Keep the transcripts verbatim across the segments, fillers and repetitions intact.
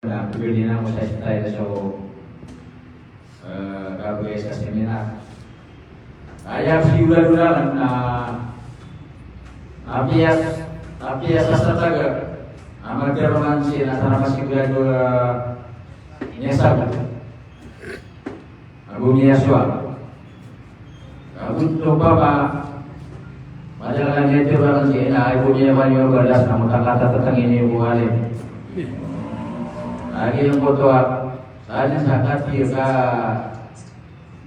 Na pagari na ko sa style so, eh, kabagay sa seminar. Aya sigurado na, na apiya, apiya sa sataga a madarman sii na sana masigurado, eh, niya sagot ago miyasowa. Ago oto pama, madakl a miyatharo sii na ago miyasowa niyo balas na makatatanggi niyo ko alim. Lagid angkoto a, sa adn sa katharo ka,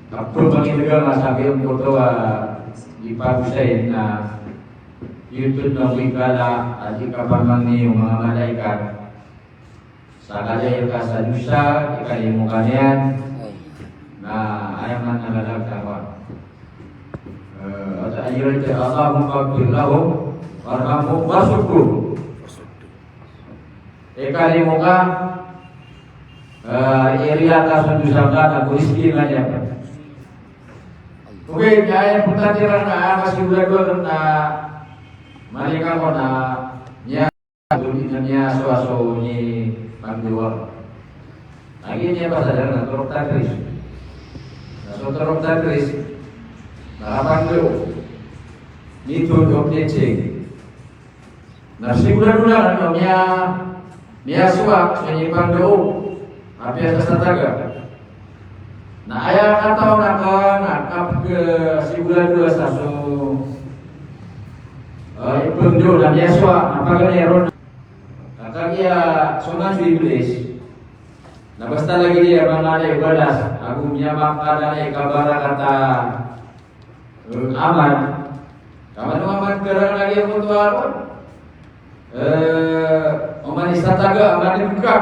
kapamangilga nga sa giyangkoto a ipagosay na yotod na wikala a di kapamangni o manga malaikat. Sa kalimo ka sa dosa, ikalimo ka niyan. Na aya man na lalag tama. Eh, ata ayran ta, "Allahumma ighfir lahu warhamhu warzuqhu." Ikalimo ka, eh, iriya ka so dosa ka, na rizki ka niyan. Okay, na aya importante iran na, ah, kasigurado na mali ka ko na niya Dun na miyasowa so nipangndao. Lagid iyan pasadan na torok tadris. Na so torok tadris na kapangndao. Method of teaching. Na sigurado na miya, miyasowa so nipangndao. Apiya sa sataga. Na aya kataw na ka, na kapkhasigurado sa so, eh, ipangndao na miyasowa, na paganay ron. Na kagiya so man so Iblis. Na basta lagid iyan a manga da i balas, ago miyamangkada na i kabarakat a Eh, aman. Ka man o aman ka lagid angkoto a, eh, oman i sataga a maneg ka.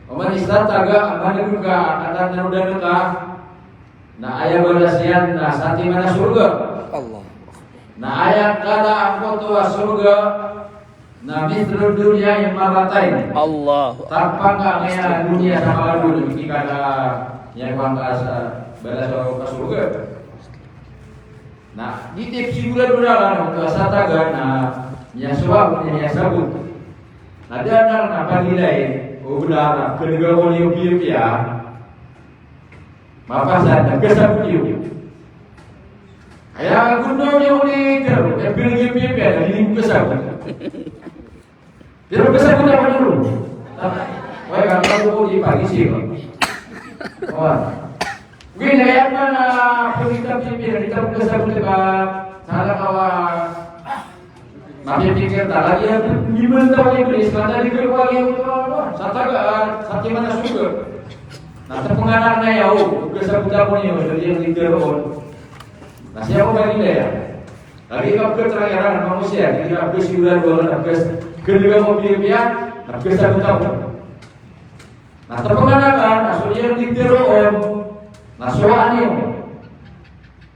Oman i sataga a maneg ka, a katanodan ka. Na aya balas iyan na satiman a sorga. Allah. Na aya kala angkoto a sorga, na mithlud dunya marratayn. Allahu Akbar. Tapang ka aya doniya sa makadowa, di ka na, aya kowan ka sa balas sa sorga. Na di tiya sigurado na, na, na, sa taga na, niya sawab, niya sabot. Na da na, na pagilay, o bnar, kndga ko niyo piyapiya. Mapasad na kasabot iyo. Aya gondaw niyo ko ni Tero, aya pinagimpipiya na hindi ko kasabot. Pero kasabot ako niyo. Wala ka, ako ko di pag-isip. Wala. Okay, na yan na, na pagkita pipiya, hindi ko kasabot ka. Sana ka wa- Mapipikir talaga iyan, di man taw iyan, di man taw iyan, sa taga, sa timan a sorga. Na tapanganak na iyan, o, kasabot ako niyo, so di iyan leader on. Na siya ko ba leader? Lagid ka pagkatrangaran, manusiya, di ka pagkasigurado, na pagkas-, kndga ko piyapiya, na pagkasabot ako. Na tapanganak ka, na so di iyan leader on, na sowaan iyo.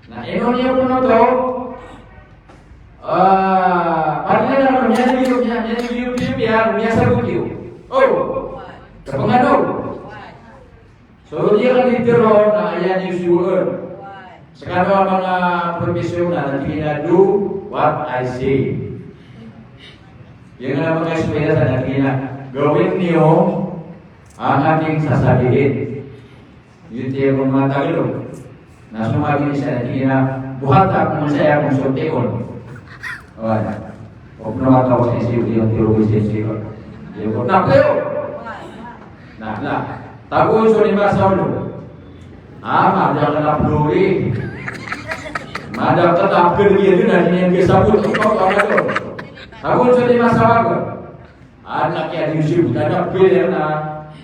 Na ino niyo pn oto, ah, pagilay na niyan iyo, niyan, niyan iyo, iyo, iyo, iyo, miyasabot iyo. O, kapangano. So, di iyan leader on, na aya niyo sowaan. Skano a manga profesor na, na tig iyan a do what I say. Aya manga eskwela sa na tig iyan a, gawin niyo ang aking sasabihin. Iyo tiya ko matagal o. Na so magi isa na tig iyan a, buhat ako mo saya kung sorti on. Wala. O pn mataw sa isi, iyo tiya ko isi, isi ko. Iyo ko, na, pero. Na, na. Tago so lima sa ulo. Ah, madakl a plori. Madakl a plori, iyo na, niyan kasabot. Ipag-, ano to? Tago so lima sa ulo. Anak iyan di sibota, anak iyan na.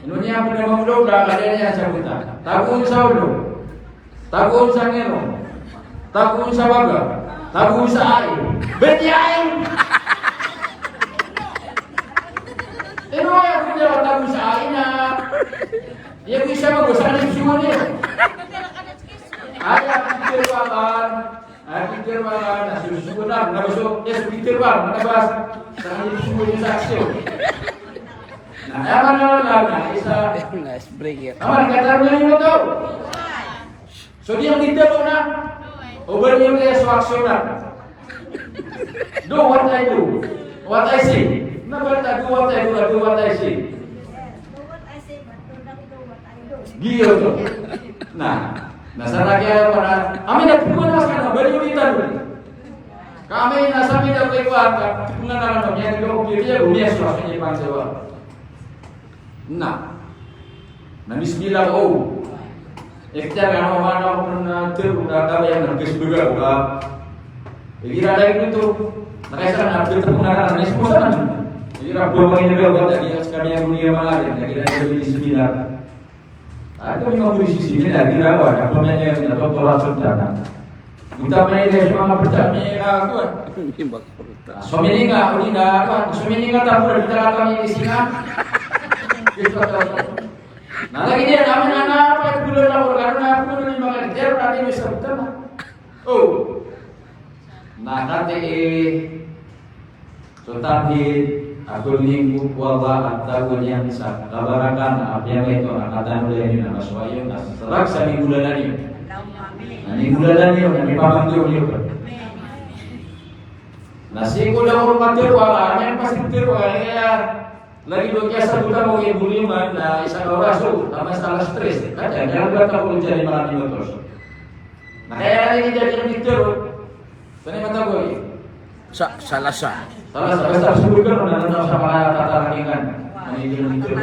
Ino niyan pn a mangolawla, ka da niyan sabota. Tago sa ulo. Tago sa ngero. Tago sa waga. Tago sa ai. Beti ai! Ino aya ko niyan tago sa ai na. Iya ko isa mago sa anak iyan. Aya ko niyan tago. Aya tig iyan a, na so, so, na, na so, yes, tig iyan a, na bas. Sa so, so, so, sa aksyon. Na, aya man na, na, na, isa. Nice break, ya. Aya man, katarungan iyo oto. So, di iyan tig iyan a, na. O ba niyo kaya so aksyon na? Do what I do. What I say. Na ba na do what I do, do what I say. Giyoto. Na, na sa lagid a para, amin a tpngan a skano, bali o di tano. Ka amin a sa amin a tpngan a skano, miyadn ko pipiya, o miyasowa, so niyan pangsawa. Na. Na bismillah o. Ikhtiyar ka na, mana ko na tero na tabayang na bismillah ko ka. Igira lagid oto. Na kaisa na tero na, na ismosan. Igira bo mangin na ba, tadi a skami a dunya malagid. Igira lagid bismillah. Aya kami mambo di sisii na, di rawa, na pamilya na doktor a sultan. Minta pamilya sa manga pecah, pamilya ka kuwan. Somininga, o di na kuwan, somininga tapo, di talaga kami di singa. Na lagid iyan, amin a na, apa, bulan na organo, na bulan na manga leader, na di bisa utama. Oh. Na katii, so tawhid a pnggingko ko Allah a tago niyan sa kabarakan a apiya maito na katanodan iyo na masowa iyo na srak sa minggolalan iyo. Na minggolalan iyo na mipamanggaw iyo. Na sii ko da ko matero a, a, niyan pasitero a, iya, lagid o kiyasabotan ko i Boliman na isa ka oras o, taman sa alas tres. Kaya, niyan ba ta ko diyari marami otos. Na kaya lagid iyan mitero. Saan i matagoy? Sa, Salasa. Salasa, basta sabotan ko na, na sa manga tatalakay ngka. Ano yung dito?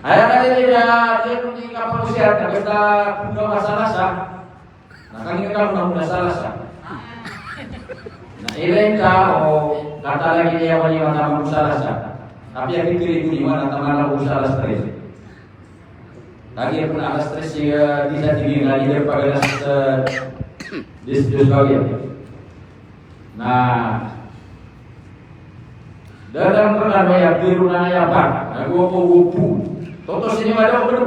Aya ka dito na, dito di ka pa ko siya, basta kung ka Salasa. Na kami ka na muna Salasa. Na ilay ka o katalagi niya ko ni mata mo Salasa. Tapi ang pinili ko ni Juan, ang tama na ko Salasa tres. Lagi pn alas tres, eh, di sa tig iyan, lagi pn pag alas, eh, dis, dis lagi. Na, da dn pn a miyabiro na aya ba, na gopo gopo. Toto sii niyo ba da pn.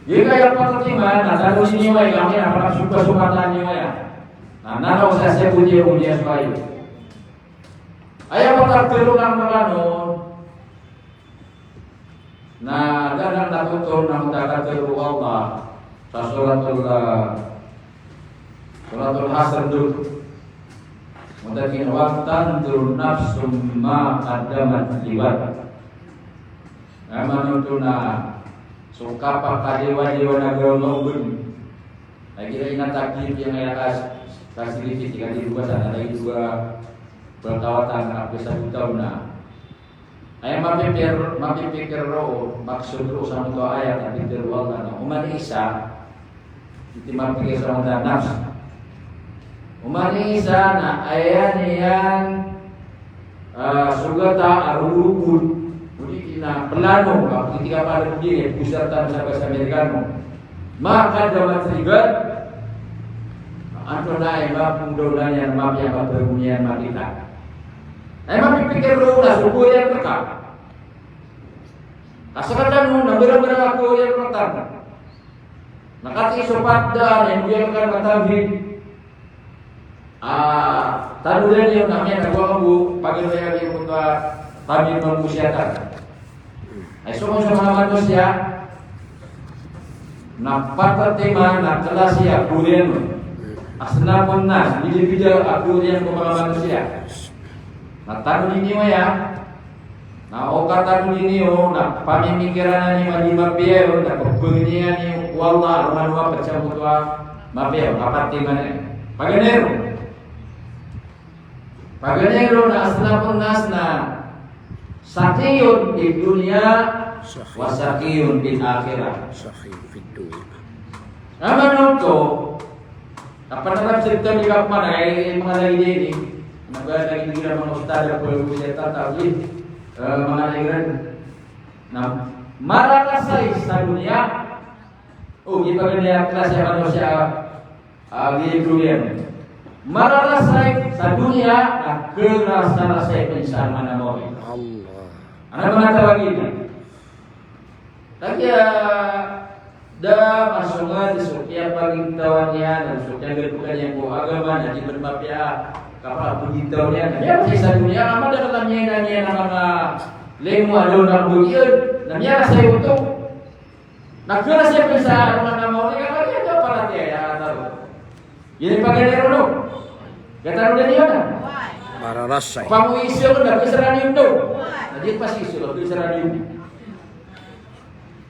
Di kaya pn timan, na tano sii niyo ba, kami na pn sopa-sopatan niyo ba. Na, na, na, sa sii ko di, ko di sa bayo. Aya ba ta tero na mrano. Na da dn a toton a manga katero o Allah sa Suratul, ah, Suratul Hasr dn. Manga tig iyan, "Wal tanzur nafsum ma qaddamat lighad." Na manoto na so kapakadiwa-diwa na gawna o bn. Lagi na ina takdir iyan aya kas-, kasirikit iyan di lubasan, na lagi dua pagkawatan na pisa dua taon na. Aya mapipir-, mapipikir roo, maksod roo sa manga ayat a pitharo o Allah na oman i isa, iti mapikir sa manga nafs. Oman i isa na aya niyan, ah, sogata a rorogod, odi na plano, a politika pala di, eh, pusat tano sa basa Amerikano. Ma qaddamat lighad, antonaa i mapnggolalan iyan, mapiya a mapnggolalan iyan, makita. Aya mapipikir roo na so gawii iyan rka. Ka sktano na mbara-mbara a gawii iyan rktano. Na katii so pat daan a imbgay rka a tawhid. Ah, tanodan iyo na miyan a gowaa bo, pagilaya iyo ko ta kami mambo siyatan. Ay, so, so manga manosiya, na pat a timan a klasi a gawii iyan on. Asnafun nas, bida-bida a gawii iyan ko manga manosiya. Na tanodi niyo aya, na o katanodi niyo, na pamimikiran iyan a di mapiya on, na pphangnin iyan ko Allah, a roo man o apat sa moto a mapiya on, apat timan iyan. Paganay ron. Paganay ron na asnafun nas na shaqiyyun fid dunya wa shaqiyyun fil akhirah. Shaqiyyun fid dunya. Na manoto, kapatarap sa ito di kapman, ay, manga lagid ini. Na ba lagid ini manga ustad, a pwede siya tatawid. Eh, manga lagid ini. Na mararasay sa doniya. O, di ba ganyan ang klase ng manusiya, ah, di problema. Mararasay sa doniya, na kena sa rasay pn sa manga mawri. Allah. Ano ba matawag ini? Lagid a da masonga, di so kiyapagintawan iyan, di so kiyagalbkan iyan ko agama, na di pn mapiya a kapagintawan iyan. Na miyarasay sa doniya, a madakl a miyanan iyan a manga limo a lawla a bagi iyan, na miyarasay oto. Na kena sa pn sa manga mawri, ka kaya da paratiyaya a tao. Ini paganay ron, no? Katanodan iyan na? Mararasay. Pamoiso ko na, psarani oto. Na di pasiso, psarani oto.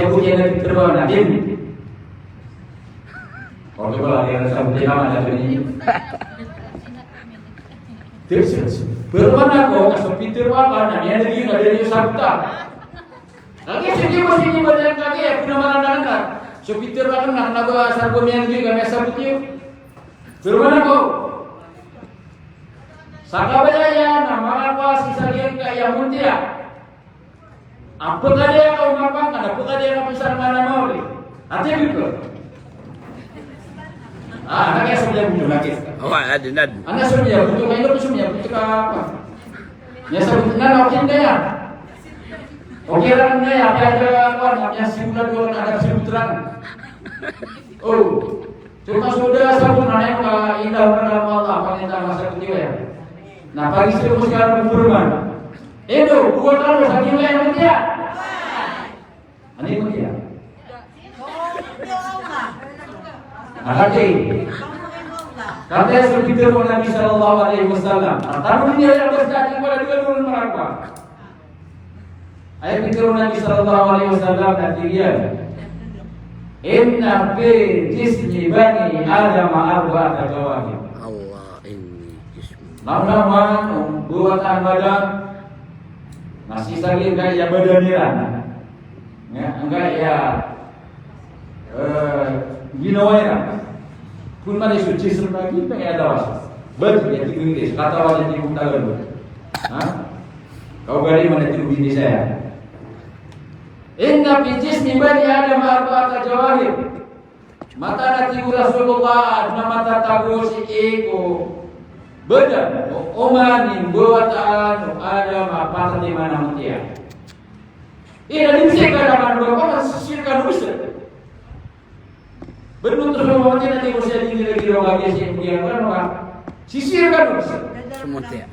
Siya bo kiyan a pitharo a Nabi. Oke, ba, aya sabot iyan a Nabi. Terus, pherman ako, so pitharo a Nabi, aya lagid a di niyo sabota. Kagiya so di bo, so di bo, kagiya, aya pn a maranda-randa. So pitharo akn na, kna ba asar ko miyan'g ka miyasabot iyo. Pherman ako. Sa kabaya iyan na manga kowa sii sa giyangkaya montiya a pkadiya ka o mapangkad, a pkadiya ka pn sa manga mawri. Ati biko. Ah, anak iya so miyabotol, anak iya. Awa, adn, adn. Anak so miyabotol, ka ino so miyabotol ka apa? Miyasabot na, na, okay na iyan. Okay na iyan, kaya, kaya, kaya, kaya, miyasibotol, kaya, kaya, miyasibotol. Oh. Cuma so da sabot na aya ka inda o Allah, pangninta masa ko tiwaya. Na pag-isip ko siya ng purman. Edo, buwan ka mo sa tiwaya ng tiya. Ano yung tiya? Akati. Kata sa pitharo o Nabi sallallahu alaihi wasallam. Ang tanong niya yung basta di ko na dito marapa. Aya pitharo o Nabi sallallahu alaihi wasallam na tig iyan, "Inna fi jismi bani Adam arba'ata jawani." Allah, inni jismi. Mawna man o mbawataan o Adam na sii sa giyangkaya badan iran Nga, nga iya, eh, ginawa iran. Pun mani so jism na ginawa iya lawas. Bal, iya tig o Inglis, katawan iya tig o Tagalog. Ha? Kaogali man iya tig o Bisaya. Inna fi jismi bani Adam arba'ata jawahir. Mataan a tig o Rasulullah na matatago sii ko badan o oman i mbawataan o Adam a pat a timan a montiya. Ina di misi ka na man ba ka sisir ka no misi. Benoto so montiya na tig o siya di nila giraw ka biya sii ko biya ka no ka. Sisir ka no misi. So montiya.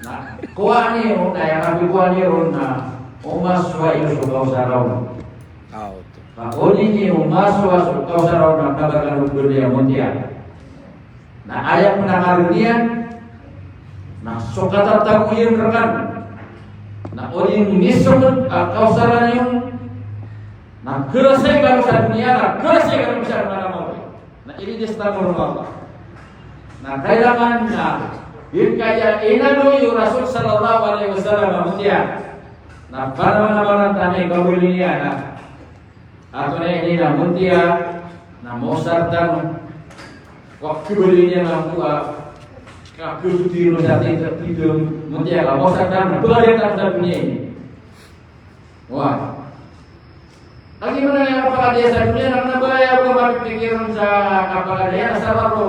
Na, kowaan iyo, na aya kapikowaan iyo ron na omasowa iyo so Kawsar on. Aw, to. Na odi niyo omasowa so Kawsar on na kabagan o beli a montiya. Na aya pn a karn iyan, na so katatago iyan rkano. Na odi niyo misokot a Kawsar iyan, na khalasay kano sa doniya, na khalasay kano sa doniya. Na ilinis tano ron o Allah. Na kailangan na, giyangkaya inaloy o Rasul sallallahu alaihi wasallam a montiya. Na panamanamanan tano i kabaloy niyan na, antonaa ini na montiya, na maosar tano. Wa kabaloy niyan na bo a, ka kabaloy niyan sa tito, tito, montiya, ka maosar tano, baloy tano sa doniya ini. Wa. Lagid man a kapakadaya sa doniya, na kna ba aya bo kapikir on sa kapakadaya, na sabap o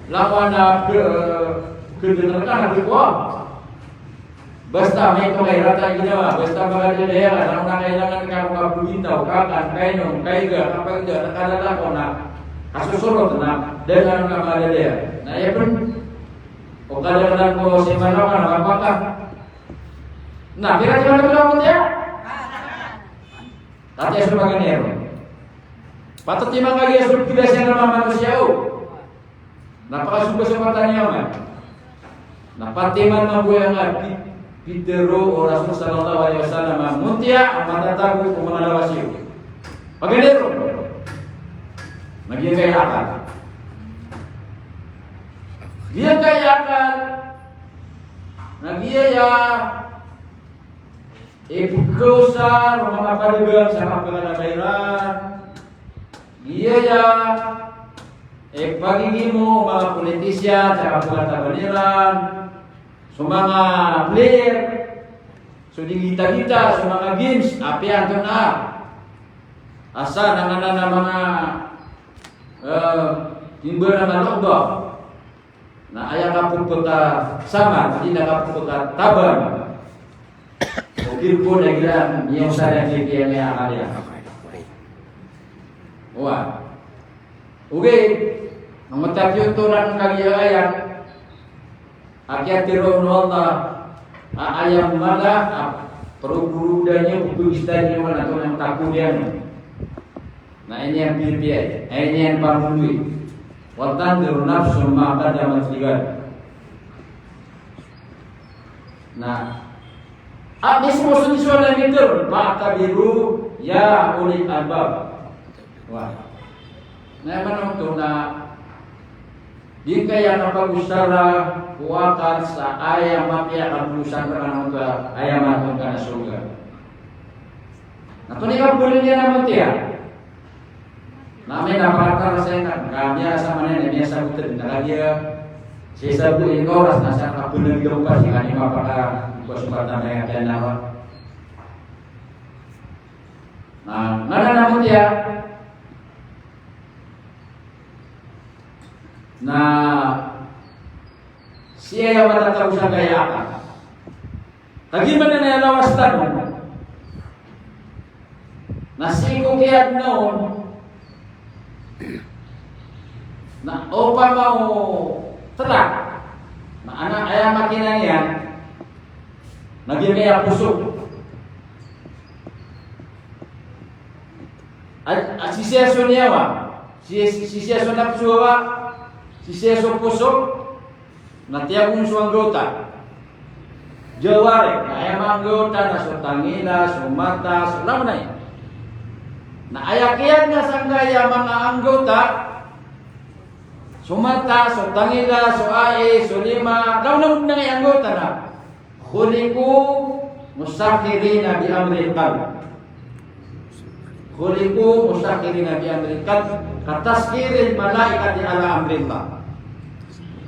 lawan a ke-, kegener ka na di ko. Basta maito ka i rata i ginawa, basta makadadaya ka, na kailangan ka ko kapagitaw, kakan, kainom, kaiga, kapagda, na kalalako na kasosorot na, da ngka makadadaya. Na aya pn, o kadadaya ko simana ka na kapaka. Na, pira timan a montiya? Tatiya so paganay ron. Pat a timan kagiya so pila siya na mamanosiya o. Na pakasoba so mata niyan man. Na pat timan mambo aya nga pi-, pitharo o Rasul sallallahu alaihi wasallam a montiya a matatago ko manga lawas iyo. Paganay ron. Na giyangkaya akal. Giyangkaya akal. Na giyaya ipkhaosar o manga padagang sa kapaganakan iran. Giyaya ipagigimo o manga politician sa kapagataban iran. So manga player, so di gitagita, so manga games, apiya antonaa. Asa na nganan a manga, eh, timbaran a logba. Na aya kapphakasamar, di na kapphakataban. Okir ko na gila, miyaw sa da kiya miya akal iyan. Wa. Ogaid, na matag iyo to na kagiya aya a kiyatharo o Allah a aya mala a prokuruda niyo, pagista niyo, na to na takuriyan. Na iniyan pipiya, iniyan pamondoi. Wal tanzur nafsun ma qaddamat lighad. Na, a mismo so di so na mitharo, fa'tabiru ya ulil albab. Wa. Na aya man oto na di kaya kapagosara ko akal sa aya mapiya a kapagosara ka na oto a aya matong ka na sorga. Na to ni kapagosara niyan a montiya. Na amay na pakatar sa iyan ka miyasama niyan, miyasabotan na kagiya sii sa bo i oras na sa kapagosara niyan a montiya, ka di mapaka, ko so bata na aya kiyan na. Na, nganan a montiya. Na, sii aya matatago sangkaya akal. Kagiya man na aya lawas tano. Na sii ko kiyaadna on. Na opama o tla. Na ana aya makina niyan. Na giya miyapusok. A, a, sisiya so niyawa, si-, sisiya so napso a, sisiya so poso, na tiyago on so anggawta. Jawarih, na aya manga anggawta na so tangila, so mata, so langon aya. Na aya kiyaadna sangkaya manga anggawta, so mata, so tangila, so ai, so lima, langon aya anggawta na. Khuliqu Musakhkhirina bi amrih, qal. Khuliqu musakhkhirina bi amrih, qal. Ka taskhiril malaikati ala amrillah.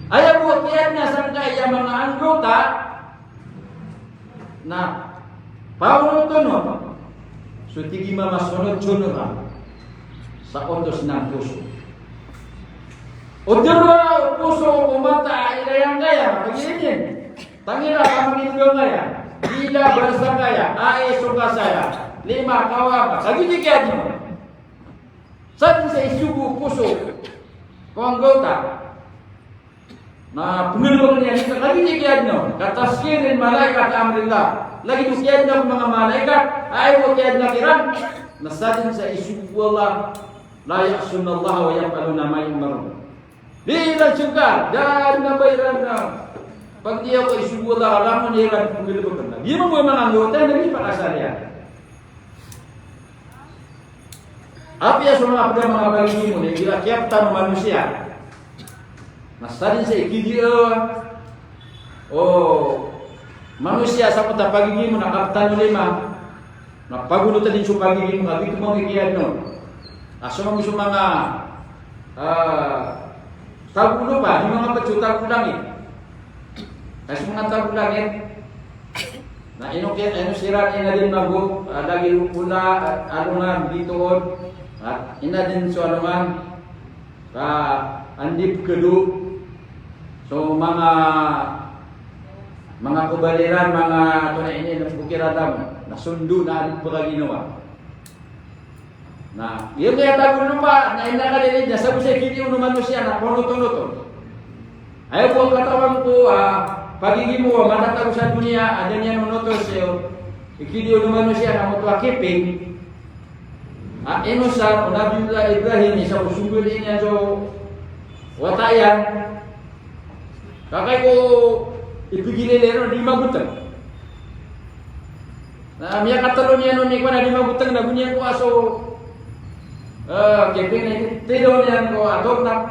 Aya bo kiyaadna sangkaya manga anggota na paonotonot so tig iyan a masonod-sonod sa otos o poso. O dera o poso o mata a ilay angkaya, pagiya niyan. Tangira ka mangilay angkaya. Ila barsa angkaya, ai so kasaya. Lima, kawa ka. Kagiya di kiyaadna. Sadn sa isogo o poso ko anggota na pnggalbkn iyan, kagiya di kiyaadna. Ka taskhiril malaikati amrillah. Lagid o kiyaadna o manga malaikat, aya bo kiyaadna kiran, na sadn sa isogo o Allah, la ya'sunallaha wa yaf'aluna ma yu'marun. Di iran sngkar, da dn a ba iran na pagdiyaw ko isogo o Allah, langon iran pnggalbkn. Di mambo manga anggota na di pakasaliyan. Apiya so manga pd a manga pagigimo na igira kiyaptan o manosiya na sadn sa ikidiya o manosiya sa pd a pagigimo na kaptan o lima, na pagonotn dn so pagigimo na giyoto mambo i kiyaadna on. Na so mambo so manga, ah, tago o lopa, di manga pd so tago o langit. Ka so manga tago o langit na ino ki-, ino siran, ina dn mambo, ah, lagid o pola, ah, alongan, giyoto on, ah, ina dn so alongan, ka anda i pkado so manga, manga kobal iran, manga, antonaa ini, na pkhiran tano, na sondo na anda i pkaginawa. Na giyangkaya tago o lopa, na ina ka dn, na sabap sa ikidiya o manosiya na paonot-onot on. Aya bo katawan ko, ah, pagigimo a matatago sa doniya a da niyan onotos, eh, ikidiya o manosiya na oto a kiping. Ah, ino sa o Nabiyullah Ibrahim, isa ko sombol iyan so wata iyan. Ka kagiya ko ipigilay iran na di magotng. Na miyakatlo niyan on i kowan a di magotng, na go niyan kowa so, eh, kiping na itidaw niyan ko atornak.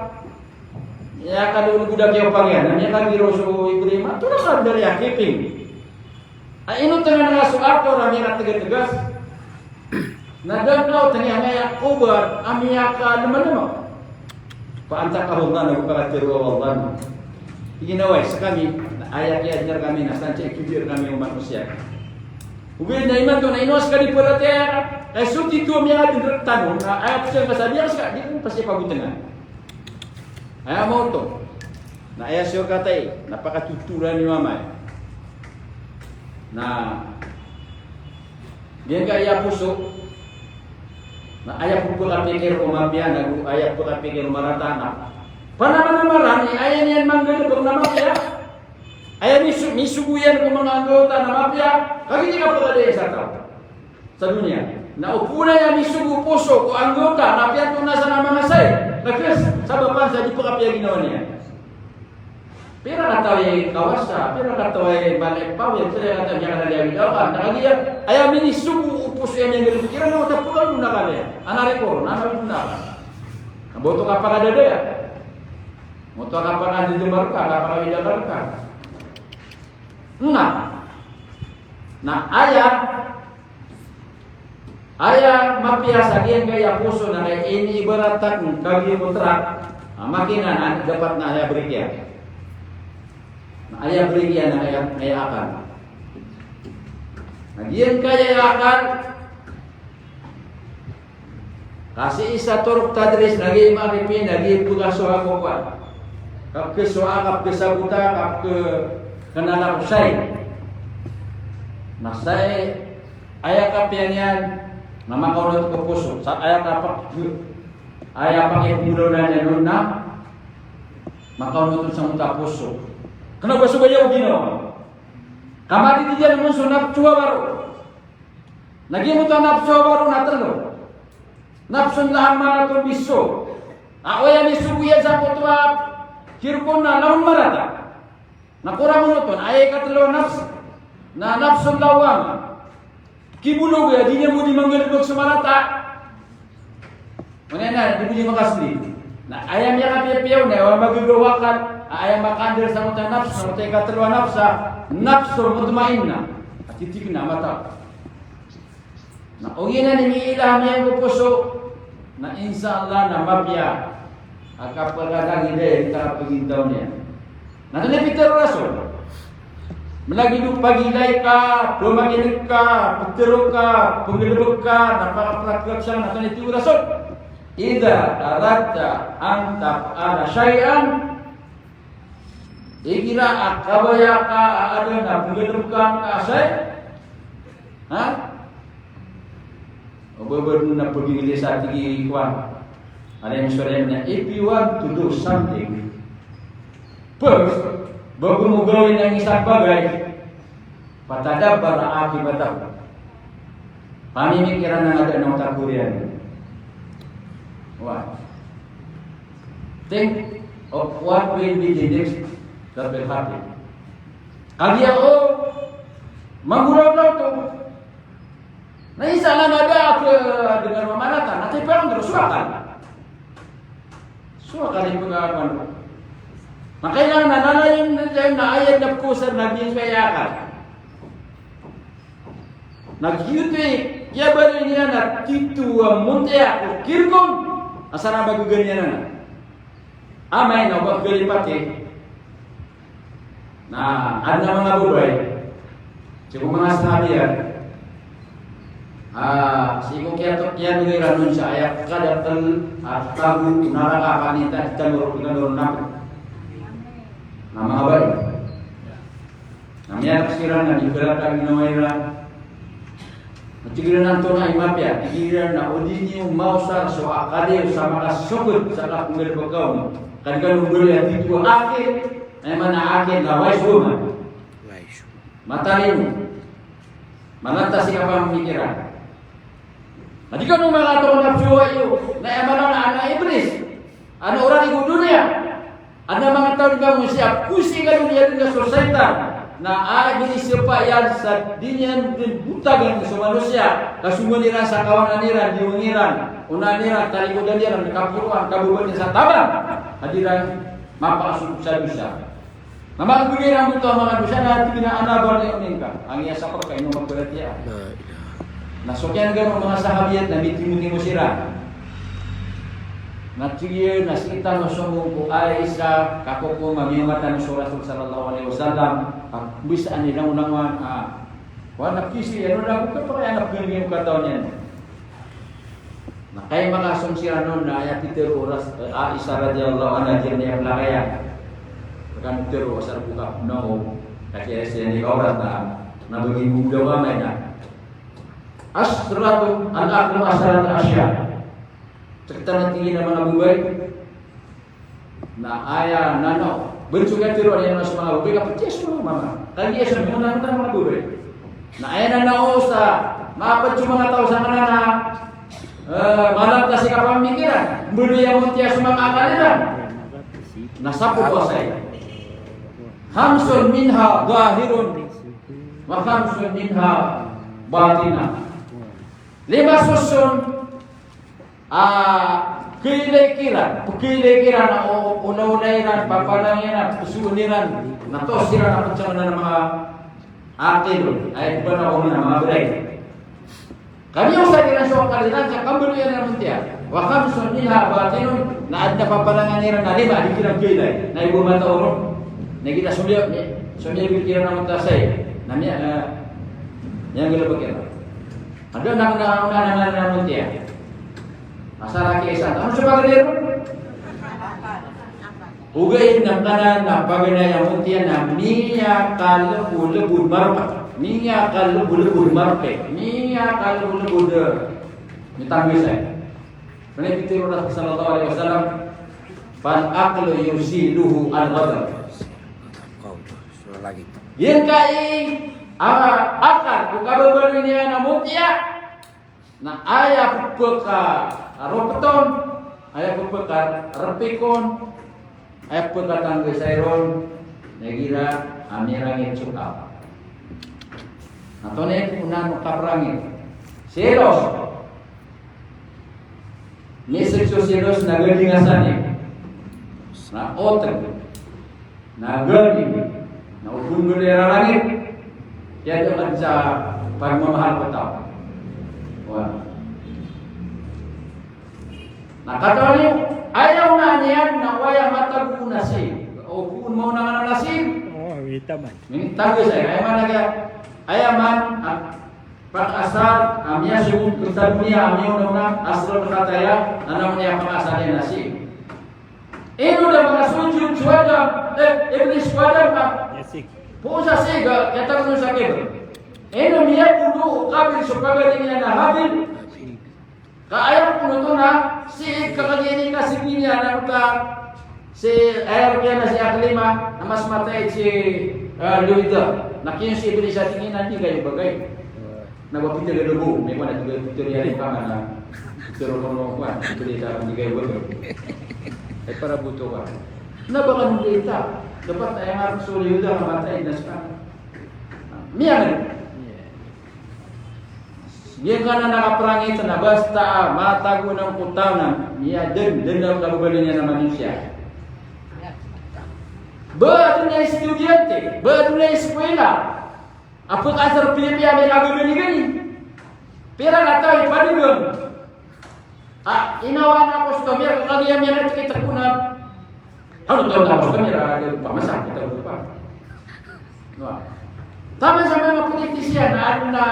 Miyakadon go da kiyaopang iyan, na miyakagiraw so Ibrahim a, antonaa ka da ri a kiping? A, inotngan ka so ator a miyakatgtgas. Na da ngka otngi angkaya kobal a miyakalemalema. Fa antaqahu Allah, na go pakatharo o Allah na, tig iyan a, oway, skami, na aya kiyaadna rkami na sadn sa ikidiya rkami o manosiya. Ogaid na imanto na ino a ska di paratiyaya ka, ka so titho a miyangadn rktano na aya pzangka sa di ka ska, di ko pasi pagotngan. Aya maoto. Na aya siyor kataya, na pakatotoran i mama iyan. Na giyangkaya poso, na aya pphakapikir o mapiya, na go aya pphakapikir o marata, na panamanamaran i aya niyan manggalbk na mapiya. Aya miso-, misogo iyan ko manga anggota na mapiya, kagiya di kapakadaya sa taw sa doniya. Na opama na misogo o poso ko anggota na piyantonaa san a manga sai, na kiyas, sabapan sa di pkapiyaginawa niyan. Pira kataw i kawasa, pira kataw i balay pawil, pira kataw i miyakadadaya. Na kagiya aya minisogo o poso iyan, iyan gari pikiran na oto a pkadona ka niyan. Ana rikor, na ana rikor na. Na ba oto kapakadadaya. Oto a kapakadadaya rka, kapakawida rka. Na, na aya, aya mapiya sa giyangkaya poso na kay iniibaratan ka giya ko trak a makina na dapat na aya brake iyan. Na aya brake iyan na aya, aya akal. Na giyangkaya akal, Ka sii sa torok tadris, na giya i makipin, na giya i pkasowa ko kowan. Kapkasowa, kapkasabota, kapkaknala ko sai. Na sai, aya kapiya niyan, na makaonot ko poso. Sa aya kapak-, aya pakipmbolawan iyan on na makaonot on sa mota poso. Kna ba so baya o ginawa. Ka matitidiyal mon so nafsu a baro. Na giyoto a nafsu a baro na tlo. Nafsun lammaratun bisu. A aya misogo iyan sa koto a kirkon na lawan marata. Na korang oto, na aya ikatlo a nafs, na nafsun lawwamah. Kibolog iyan, di niyan bo di manggalbk so marata. Aya na, di bo di makasli. Na aya miyakapiyapiya on na aya magaga o akal, aya makaandar sa mota a nafs, sa mota a ikatlo a nafs a nafsun mutmainnah. Titik na mata. Na ogiya na miyailay a miyailay ko poso, na insha Allah na mapiya a kapagagagida i kapagintaw niyan. Na antonaa i pitharo o Rasul? Mlagid o pagilay ka, pmakinig ka, pitharo ka, pnggalbk ka, na pakaplakplak sa, na antonaa i tig o Rasul? Idha aradta an taf'ala shay'an, igira a kabaya ka a adn a pnggalbkan ka a shay', ha? O ba, ba dn a pag-English a tig i kowan. Alim so alim na, if you want to do something, first, bago mo gawin ang isang bagay, fatadabbar aqibatahu. Pamimikiran na nga da ng takurian. Why? Think of what will be the next that will happen. Kagiya o manggolawla oto, na isa na nga da a kdngan mamanatan, na tiparan dn so akal. So akal i pagakal. Na kailangan na lalayon na aya na pkosar na biyangkaya akal. Na giyoto i kiyabaloy niyan a titho a montiya ko kirgon a sana ba gaganan iyan anan. Amay na o ba galipati. Na adn a manga babay, sii ko manga sahabiyan, a, sii ko kiyato-, kiyato iran on sa aya kadakl a tago o naraka a kanita di tano ron, di tano ron napd. Na manga babay. Na miyatak siran na di kalata ginawa iran. Na tig iran a antonaa i mapiya, tig iran na o di niyo maosar so akal iyo sa makasogod sa kapnggalbk on. Ka di kano mbaloy a titho a akil, aya maana a akil na wise woman. Wise. Matalino. Malanta si kapamikiran. Na di kano makatok na psowa iyo, na aya maana na anak iblis. Anak orang igo doniya. Adn a manga taw di kamo siya, kosi kano di adn ka so shaytan. Na aya gini siya pa iyan sa di niyan dn botagan so manosiya. Ka songowan iran sa kawanan iran, diwang iran, onaan iran, talikodan iran, kaporoan, kababaan iran sa taban. A di iran mapakasog sa dosa. Na manga goni iran boto a manga dosa na tig iran a ana ba niyo mingka. Ang iya sa pagkaino magbaratiya. La ilaha. Na so kiyan gano manga sahabiyat na mitimotimo siran. Na tig iyan a sii tano sombong ko Aisha, kakokom a miyaoma tano so Rasul sallallahu alaihi wasallam, a bisa a nilangolangowan, a, wa na kisi, ano na ko kapakay anak gani ko katawan iyan. Na kay makasom siran on na aya pitharo o Ras-, eh, Aisha radhiyallahu anha, giyanan i plakayan. Rkano tharo asar ko kapnao, kagiya siran i kaorat na, na bagi mo daw amay na. Asharatu, al-aqlu asharatu ashya. Sektan a tig iyan a manga babay. Na aya nanao, bn so katharo iyan a so manga babay, kapetiya so mama. Kagiya so mama na manga babay. Na aya nanao sa mapd so manga taw sangkanan a, eh, malanta si kapamikiran, mbaloy a montiya so manga akal iran. Na sapo ko asay. Khamsun minha zahirun, wa khamsun minha batinah. Lima soson a kailay kiran, pkailay kiran a o, olaola iran, papalang iran, psoon iran, na toos iran a pd sangkanan a manga akil, aya bana ko manga brain. Ka miyaosar iran so akal iran sa kambaloy iran a montiya. Wa khamsun minha batinun, na adn a papalangan iran a lima a di kiran kailay. Na ibo matao ron. Na giya somiya, somiya kiran a montasay. Na miya, eh, miyanggalbk iran. Adn a, na, na, na, na, na montiya. Asar a kiyaisa. Ano so paganay ron? Ogaid na kanan a paganay a montiya na miyakalbolbod marpa. Miyakalbolbod marpa. Miyakalbolbod, eh, mitanggisay. Pitharo o Rasul sallallahu alaihi wasallam, "Fal aqlu yuziluhu al-ghadab." Giyangkai a akal ko kababaloy niyan a montiya, na aya pphakaropton, aya pphakaropikon, aya pphakatanggisay ron, na igira a mirangit so taw. Na antonaa i onayan o kaprangit? Selos. Misik so selos na gading a sanik. Na otg. Na gading. Na o pnggolawla i rarangit. Kiyadaan sa pagmamahal ko taw. Wa. Na katawan iyo, aya onaan iyan na aya matago na si, o poon maona nga na si. O, wita man. Mingtago sa, aya man aga, aya man, ah, pakaasar, a miyasogo, kitab niyan, a miyaona-ona, Aslul Khataya, na namon iyan pakaasar iyan na si. Ino da makasojod so Adam, eh, Iblis ko Adam, a? Poon sa sig, a, kiyatago sa Qabil. Ino miyapoon o Qabil so pagaling iyan a Habil? Ka aya poon oto na, si, kakagiya ini kasig niyan a, na oto, si, aya roo kiyan na si Iklima, na mas matay si, eh, Luida. Na kiyon si Iblis a tig iyan a di kayo bagay. Na ba pitharo a dogo, miyakowa na tig iyan, pitharo iyan roo ka man na. Pitharo ko roo ka, pitharo iyan a di kayo bagay. Ay para boto ka. Na ba kano dita? Dapat aya nga so Luida na matay na ska. Miyanan. Giyangkanan a kaprangit na basta a matago na ko taw na miyadn, dn a kababaloy niyan a manosiya. Ba adn a estudyante, ba adn a eskwela a pkaasar piyapiya a miyakababaloy gani. Pira ka taw i padagang a inawaan a customer, kagiya miyakatikitak ko na. Hano taw na customer a pamasa, kita ko pa. No. Taman sa manga politician, na adn a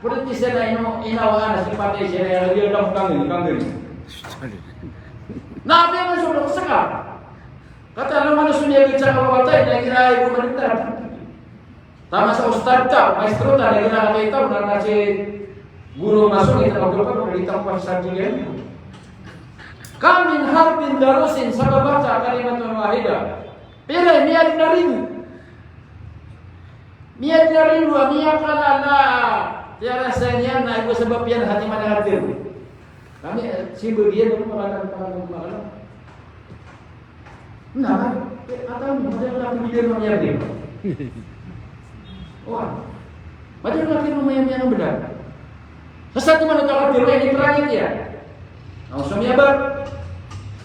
politician a ino, inawaan a simpatizan iyan a riyan a kanggan, kanggan. Na apiya man so doktor ka. Katawan man so miyagad sa kawatay, na igira ibo manitad. Taman sa ustad ta, maestro ta, na igira katawan na, na si guro masong, ita pagdoktor, na ita pagsabigan. Kam min harfin darusin sababata kalimatun wahida. Pira, miyadn a ribo. Miyadn a ribo a miyakalala. Tiyarasa niyan na ibo sabap iyan a hatiman a katharo. Kami, eh, simba iyan, ano, makalam, makalam, makalam. Na, eh, ataw, madakl a pimilir na miyabli. Oway. Madakl a pimilir na miyabli. Sa satiman a katharo, ini prangit iyan. Na so miyabat.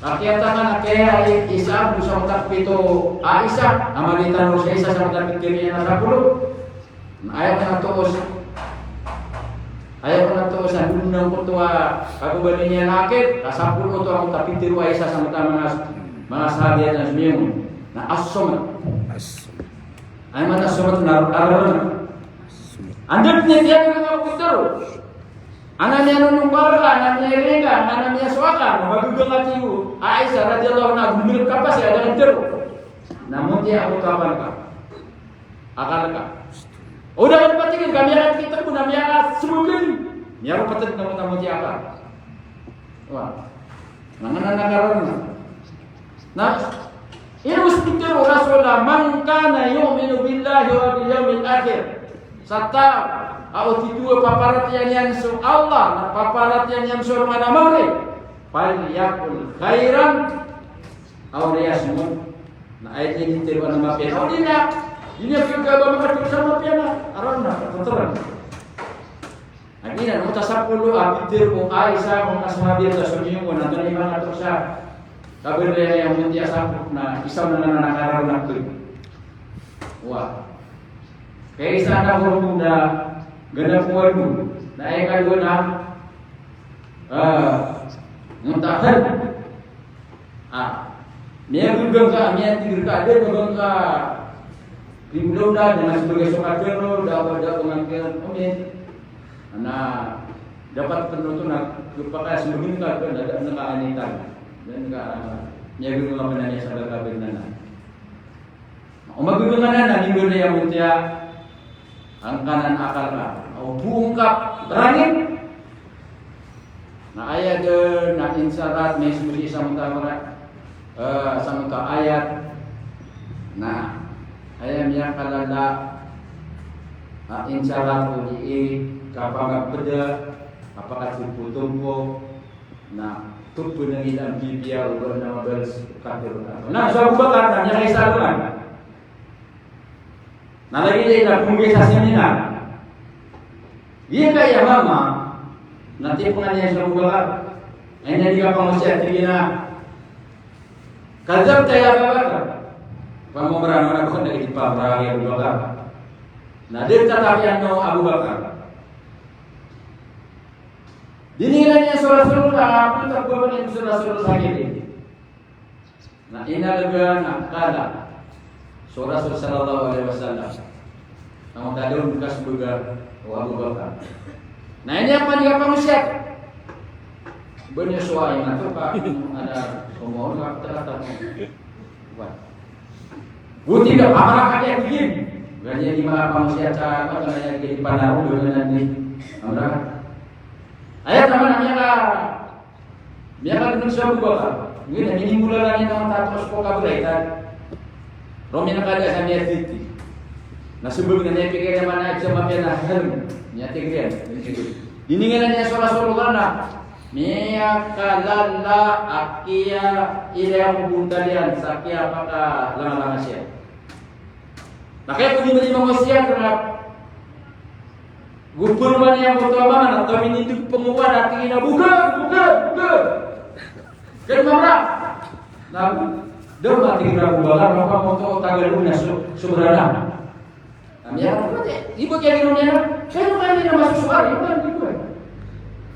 Kiyataman a kiyaisaab sa mota pito a isa, a malitan o sa isa sa mota pito iyan a sapolo. Na aya ko na toos. Aya ko na toos a dun na ko to a kababaloy niyan a akit, ka sapolo oto a mota pitharo a isa sa mota a manga, manga sahabi a sumiyomo. Na as-samat. As-samat. Aya maana as-samat na ar-, ar-, ar-, As-samat. Anda pn iyan a manga pitharo. Ana niyan on mbala, ana niyan iringa, ana niyan soaka, na magaga ngati o Aisha radhiyallahu anha, gomilep ka pasi, a da ngka tharo. Na montiya ako to akal ka. Akal ka. O da ngka patign ka, miyakatikitak ko na miyakasmugl. Miyaropatd na mota montiya akal. Wa. Na ngana na karona. Na, ino so pitharo o Rasul a, "Man kana yu'minu billahi wa bil yawmil akhir." Sa taw a o titho a paparatiyayaan iyan so Allah, na paparatiyayaan iyan so alongan a maori, "Falyaqul khairan aw liyasmut." Na aya dn i titho a mapiya. O di na, di niyan piyagaba makatharo sa mapiya na, aron na, totoro. Lagid iyan, mota sapolo a pitharo o Aisha, manga sahabi a sumiyomo, na antonaa i manga toos a kababaloy iyan a montiya sapolo na isa na, na, na kararona pn. Wa. Kay isa na ko ron na ganap ko ron. Na aya kadowa na, ah, mota hal. Ah, miyagagangka, miyatigr ka, da gagangka. Di bolaw na, da na sbagay so katharo, da ba, da ba ngka, omen. Na, dapat pn oto na, kapakay a sbagay ka, da, da, da ka anitan. Da ka, miyagagangka pn a miyasabay ka pn na. O magagangka na, na, minggoon iyan montiya. Angkanan a akal ka. O bo ngka rangit. Na aya dn na insarat, na ismisi sa mota, eh, sa mota ayat. Na aya miyakalala a insarat o di i kapangapda, kapakatompotompo, na topn a ngila mbibiya o ba na mabals katharo. Na so Abu Bakar na miyakaisa a alongan. Na lagid iyan na pmogay sa seminar. Giyangkaya mama, na tipongan iyan so Abu Bakar. Aya niyan di kapangosiyat, tig iyan a, "Kadhabta ya Aba Bakar." Pamamra, mana ko na di pamamra ya Abu Bakar. Na di tatapian o Abu Bakar. Di ngilaan iyan so Rasulullah, a pitharo iyan so Rasulullah sa giyangkai. Na inalogan a kala so Rasul sallallahu alaihi wasallam. Taman tadon ka so baga o Abu Bakar. Na ini a pangosiyat. Bani so ay na to ka, ada komoon ka, tara, tara. Wah. Buti da, pamara ka diyan, tig iyan. Ganyan di mapangosiyat sa, ano, ganyan di panaro, ganyan di. Amra. Aya taman, amra. Miyakadn so Abu Bakar. Ngin a minimulalan iyan a matatos ko kabray ta. Romi na kada sa miyatiti. Na sabagi na miyapikir iyan a mana sa mapiya na hal. Miyatigir iyan. Di ngilaan iyan so Rasulullah na miyakalala a kiyailay ko bontal iyan sa kiyapakalangalanga siya. Na kay ko di mani mangosiyat na Go pn man iyan ko taw a mama na taw minindg pn ko kowan a tig iyan a, "Bokag, bokag, bokag." Kay mamra. Na da ma tig iyan a, "Bokag, mapa mo to tagal na so, sobra na." Ami ya, ibo kaya gino niyan na. Kaya mo kaya niyan na masosoar, ibo kaya gino.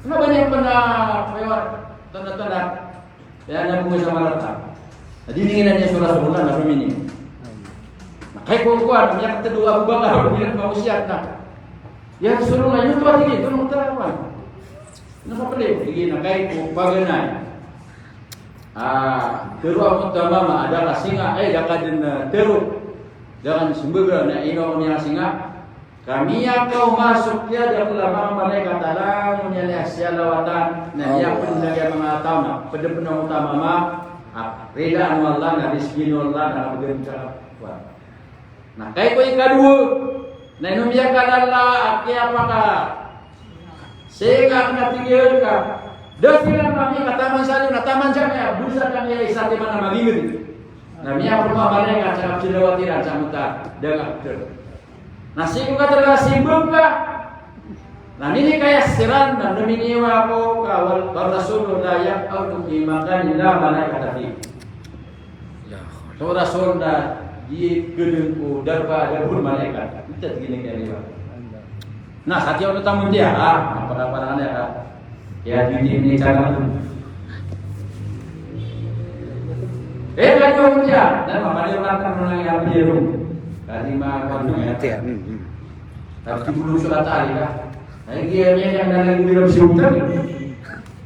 Kna ba niyan pn a, kaya, tanda-tanda. Aya na bo sa marata. Na di ngilaan iyan so Rasulullah na pamini. Na kay ko kowan, miyakatdo o Abu Bakar, miyakatdo o Abu Bakar, miyakatdo o Abu Bakar. Ya Rasulullah, ino to a tig iyan, tonong ta kowan. Na kapli, tig iyan a kay ko paganay. Ah, tero ako ta mama, a da ka singa, ay, da ka dn, eh, tero. Da ka dn smbag na ino ako niyan singa. Ka miyakaoma so kiyadakl a manga malaikat a langon iyan a siyalawatan, na miyapndg iyan a manga taw na pd pn o mama a ridaan o Allah, na rizkiin o Allah, na kabgan ka. Na kay ko ikadowa, na ino miyakalala a kiyapaka sii ka kna tig iyan ka, da siran kami ka taman sa liyo, na taman sa kami a dosa kami a isa timan a magingd. Na miyapnd o manga malaikat sa kapsilawat iran sa mota, da ka pd. Na sii ko katharo a simbag ka. Na minikaya siran na miniwa ko ka wal, wal Rasul la yaq'udu fi makanin la malaikata fihi. So Rasul na di kdng ko darpa a da bo malaikat. Ita tig iyan a kiyariwa. Na sa tiyaw na tamon tiya, ah, maparaparangan iyan ka. Kaya di di ini cara tu. Eh, kaya mo tiya, na mapaliw na tan na yang biya rum. Kadi ma ko ano ya. Tiya, hmm, hmm. Tapi di bulu surat ali ka. Ay, kaya niya yang dalang di rum surat.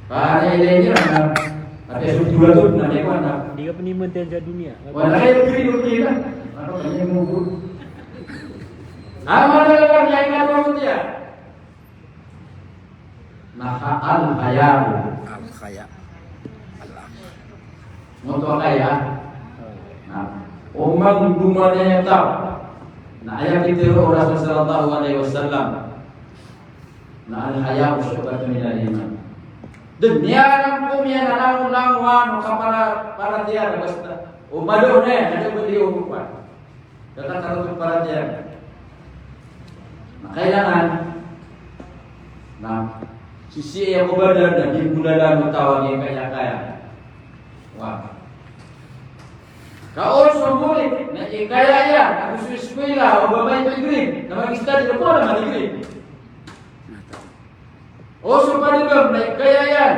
Kaya niya na. Ati surat dua tu na niya ko na. Di ka peniman sa dunia. Wala kaya kiri ko kira. Ano kaya mo ko. Ama na ka kaya mo tiya. Na al-haya. Al-haya. Al-haya. Ngoto a kaya. Na, o manggoman iyan taw. Na aya pitharo o Rasul sallallahu alaihi wasallam. Na al-haya shu'batun minal iman. Dn iyan a pmiyanalanglangowan o kapara, paratiyaya basta. O mado na iyan, na da bo di o kuwan. Da ka tarotop paratiyaya. Na kailangan na sisii ko badan na di mbolalan o taw a giyangkaya-kaya. Wa. Ka o so morit na ikaya iyan, ago so eskwela, o ba maito i-grade, na mag-study, na bo na mag-grade. O so padagang na ikaya iyan.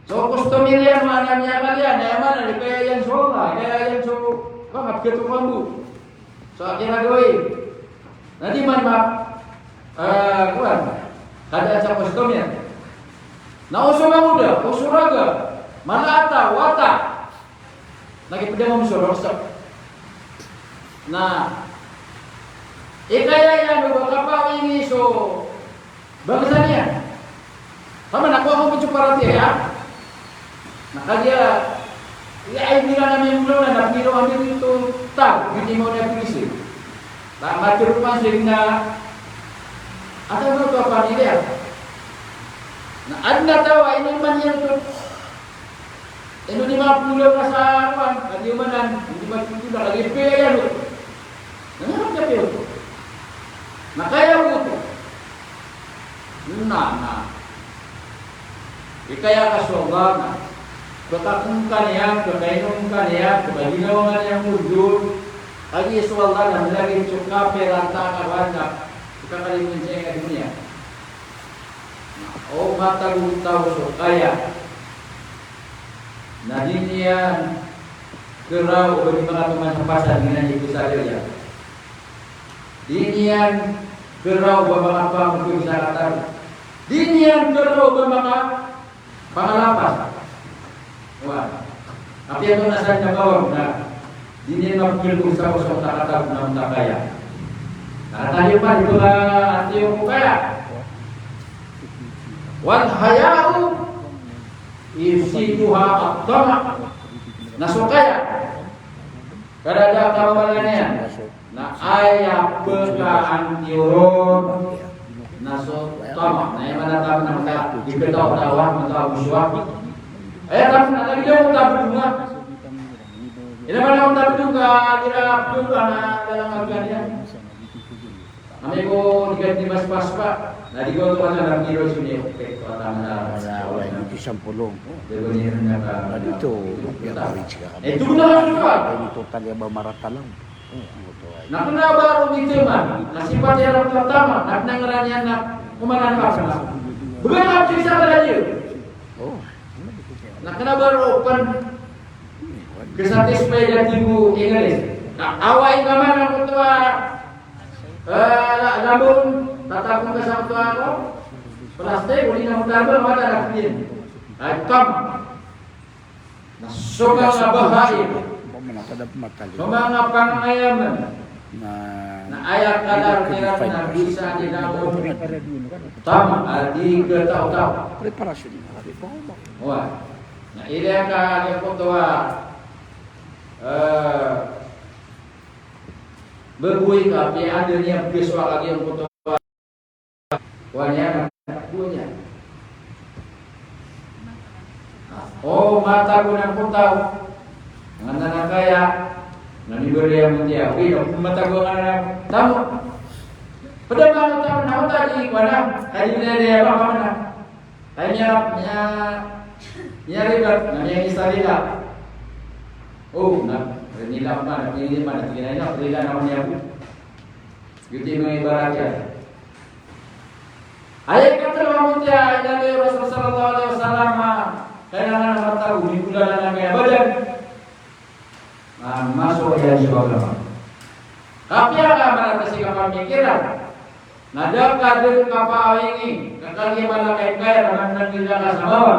So customer iyan, maana miyakal iyan, aya maana na ikaya iyan so Allah, ikaya iyan so, ba, kapkhato mambo. So akira gawii. Na di man ma, eh, kuwan, kada sa customer. Na o so mangoda, o so raga, mala a taw, wata. Na kipd iyan mambo so rosok. Na ikaya iyan o ba kapawingi so bangsa niyan. Taman ako, ako pn so paratiyaya. Na kagiya, iya ay mira na miyamulaw na, na piro ami dito, taw, hindi mo na pilisin. Na matiro man sila na, ata mo to pamilya. Na adn a taw a ino man iyan to. Ino di mapolo ka sa kuwan, kadi omanan, hindi mapolo ka, kadi piyaya mo. Na, na, na, piyaya mo. Na kaya mo to. Na, na. Ikaya ka so Allah na. Pkakong ka niyan, pkainom ka niyan, pkaginawa ka niyan mo dn. Kagiya so Allah na mlagid so kapir antaa ka wana, so kakalimoon sa aya doniya. Na o matago o taw so kaya, na di niyan keraw o ba di makatoman sa pasad, giyanan i psad iyan. Di niyan keraw o ba makapamagpeg sa katawan. Di niyan keraw o ba maka Pangalapas. Wa. Apiya antonaa sa kabawag na di niyan mapegel ko sa kosong takatag na onta kaya. Na tayo pa dito na ati ko kaya. Wal haya'u yusiduha at-tama'. Na so kaya. Kada da a kawala niyan. Na aya pekaantiyo ron na so tama'. Na aya maana tama' na mata, di ketaw-tawa, mata, musuwa. Aya tama' na lagid o mata bedonga. Ina maana mata bedonga, gira bedonga na dalam agama niyan. Ami ko di ka di mas pas pa. Na di ko to ana na biro sini, okay, to ana na. Wala, wala, hindi sampulong. Di ba niya na ka. Na dito, yung average ka. Eh, ito na lang ito, ah. Hindi totally ba marata lang. Na kena ba ron di tama, na sipat iyan a tama, na kena ngera niyan na komanan ka sa. Began ka sa kala niyo. Na kena ba ron open. Kasatisfy da tigo English. Na away ka man a koto a, eh, la-, lambong, tatapon ka sa koto a, ano? Plastic, uli na koto a, ano, mata na kutip. Ay, kam. Na so manga bahaim, so manga pangayaman, na aya kadar iran na bisa di na bo tama a di ketaw-taw. Preparasyon na, di ba? Wa. Na ilaya ka giyangkoto a, eh, baboy ka, apiya anda niyan besowa ka giyangkoto a Kowa niyan na bo niyan. O matago na kotaw. Nganan a kaya. Na mibaloy a montiya. Wi, na matago a nganan a tamo. Ped a manga tamo na otadi kowa na. Kadi na iya ba kowa na. Kaya niya, niya, niya ribat, na niya isa rila. O, na, rila man, rila man, rila na, rila na niya bo. Giyoto i manga ibarat iyan. Aya ikatlo a montiya a inaloy o Rasul sallallahu alaihi wasallam a kailangan a matago, di ko lalan a kaya badan. Na masowa iyan so agama. Kapiya ka marata si kapamikiran. Na da ka den kapaawingi, ka kagiya malakaw i kaya na mananggila ka sa bawal.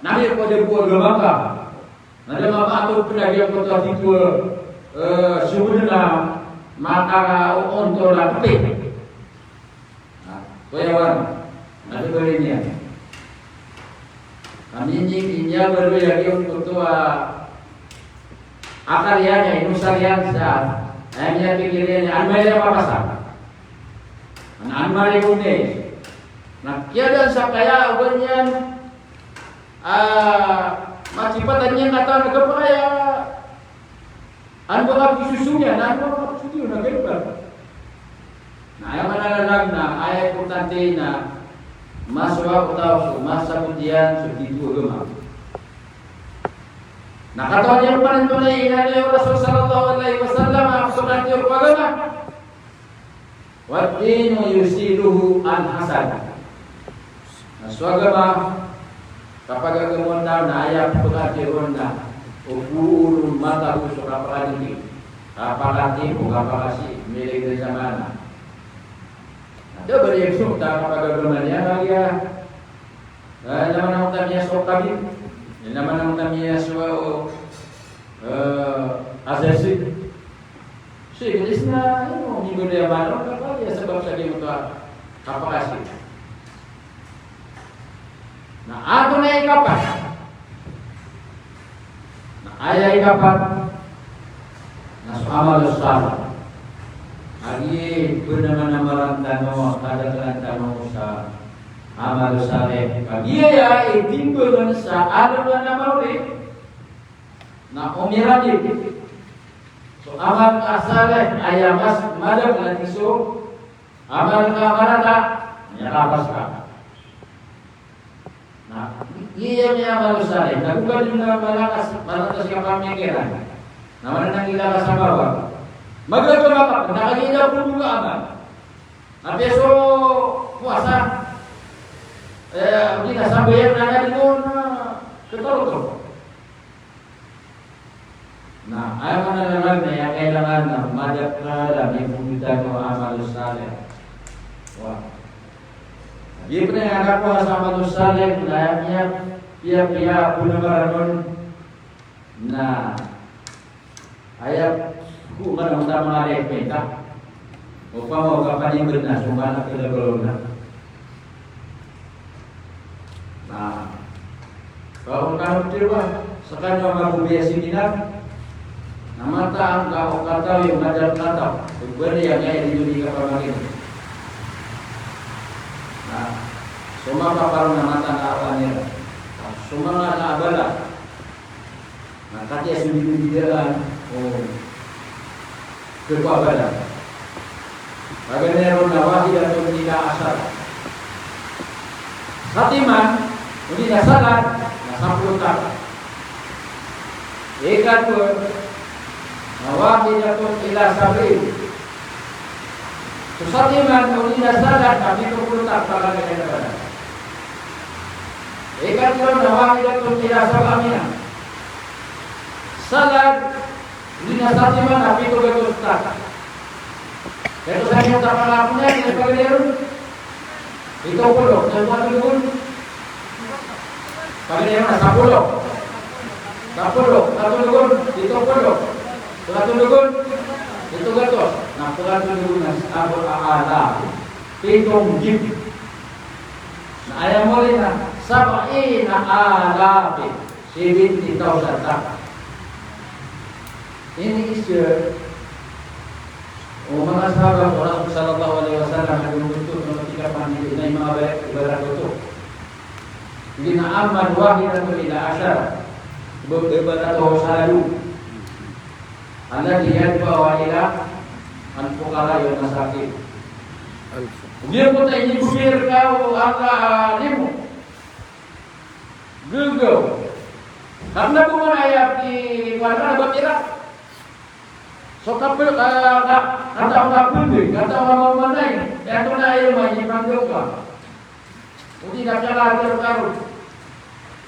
Na miyakowa da bo agama ka. Na da mamaatop na giyangkoto a tito, eh, sumud na makaontol a peti. Na, koyawan, na di bali niyan. Kami ini inya bali a giyangkoto a akal iyan, inosar iyan sa, aya miyapikir iyan, an mali a mapasad. An, an mali ko niyan. Na kiyadaan sa kaya, oba niyan, Ah, masipatan iyan a katawan a kapakay a, ano ba kapisoso niyan, ano ba kapisoso niyan, na ganun ba? Na aya manalalag na, aya importante na masowa o taw so masabot iyan so tito a agama. Na katawan iyan pman antonaa i inaloy o Rasul sallallahu alaihi wasallam a so tito a agama. Wad-dinu yusiduhu al-hasad. Na so agama, kapagagama on na aya pekati ron na o poon o matago so kapakati, kapakati o kapakasi, milig na sa maana. Na da ba riyan so ta kapagagama niyan a iya, eh, na manang ta niya so kabir, na manang ta niya so, eh, asasi. So, Iblis na, ano, minggu dia malam, kapag iya sabap sa di mo to, kapakasi. Na ato na ikapat. Na aya ikapat, na so amal salih. Agi, pernah mana malam tano, kada kan tano sa amal salih. Agi, ya, itimbangan sa alam na mauli. Na omiran di. So amal ka salih, aya mas madakl a di so amal ka marata, miyakapas ka. Na, iya miyamal salih, na go ka di na malakas, malakas ka pamikiran. Na mananggila ka sa bawal. Magagama ka, na kagiya da ko nga amal. Apiya so powasa, eh, odi na sambayang na, na di ko na ketorotoro. Na aya maana niyan na aya kailangan na madakl a miyapmbtad o amal salih. Wa. Di pn aya na powasa amal salih na aya piya, piya, piya bo na maranon. Na aya ko man a manga lipinta. Opama o kapanimba na so manga kalabalona. Na, ka o kanon tiyo ba, skano a mabobay a seminar, na mataan ka o katawi o madakl a taw, o bali a gaya di doni kapamakin. Na, so mapaparo na mataan ka o kanila. Na, so manga na abala. Na katii a so bibidaan o khakowa a bala. Paganay ron na wahidatun ila ashara. Satiman, odi na salad, na sapolo tak. Ikatlo, na wahidatun ila sab'in. So satiman, odi na salad, na pito polo tak, paganay a bala. Ikatlo, na wahidatun ila sab'ami'a. Salad, odi na satiman na pito gatos tak. Gatos a miyatapal a pn iyan, paganay ron. Pito polo, na so katlo dn. Paganay ron na sapolo. Sapolo, katlo dn, pito polo. Katlo dn, pito gatos. Na katlo dn na sab'ata alaf. Pito nggibo. Na aya mori na sab'ina alaf. Seventy thousand tak. Ini isa o manga sahabat o Rasul sallallahu alaihi wasallam a giyangkoto a tig iyan a manga balik ibarat oto. Tig iyan a ammal wahidatun ila ashara. Ibarat o salad. Alladhi yadfa'uha ila al-fuqara wal masakin. Giyangkoto a inibgay rka o Allah a limo. Gagaw. Karna bo man aya pkikowa rka na ba pira. So kapl, ah, ka, katao a kapl, katao a mamanay. Aya tonaa i limo a inipanggaw ka. Odi na kala a tiro ka ron.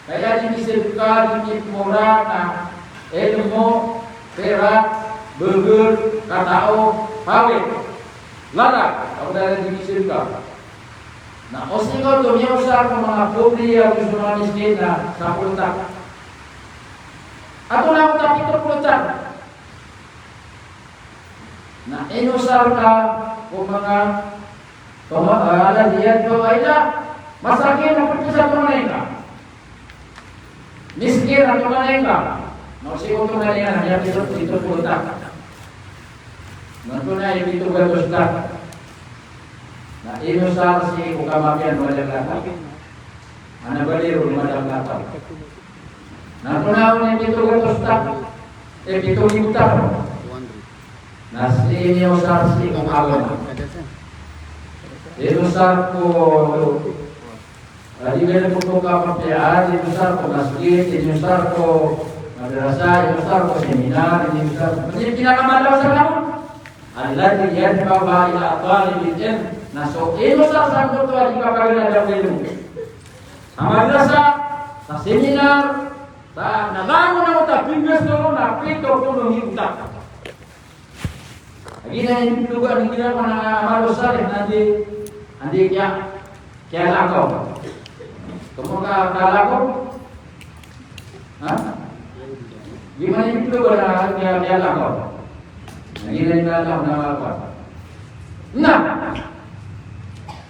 Kaya di misin ka di mipmora na ilmo, pirak, bgr, katao, pawid. Lalag, ago da di misin ka. Na o sii ko oto miyosar ko manga pobre ago so manga miskin na sapolo tak. Antonaa oto a pito polo tak? Na inosar ka ko manga, ko manga, alladhi yadfa'uha ila masakin, na pito sa tonganay ka. Miskin a tonganay ka. Na o sii ko tonganay ka na miyapito, pito polo tak. Na antonaa i pito gatos tak? Na inosar sii ko kamapiya o madakl a taw. Ana bali ron o madakl a taw. Na antonaa i pito gatos tak? Eh, pito libo tak. Na sii inosar sii ko agama. Inosar ko, ah, di ba, ko kapamilya, inosar ko masgit, inosar ko madrasa, inosar ko seminar, inosar ko, pinakamadalas a tao. Alladhi yadfa'uha ila talibil ilm. Na so inosar sangkoto a di kapaganad ko ilmo. Sa madrasa, sa seminar, sa, na langon a oto a pinggasto ron na pito polo nggibo tak. Lagid anan i pitharo a ginawa ko na amal salih na andi, andi kiya, kiyalakaw. Tomo ka kalakaw? Ha? Giyanan i pitharo a kiya, kiyalakaw. Lagid anan i kalakaw na amal ko. Na.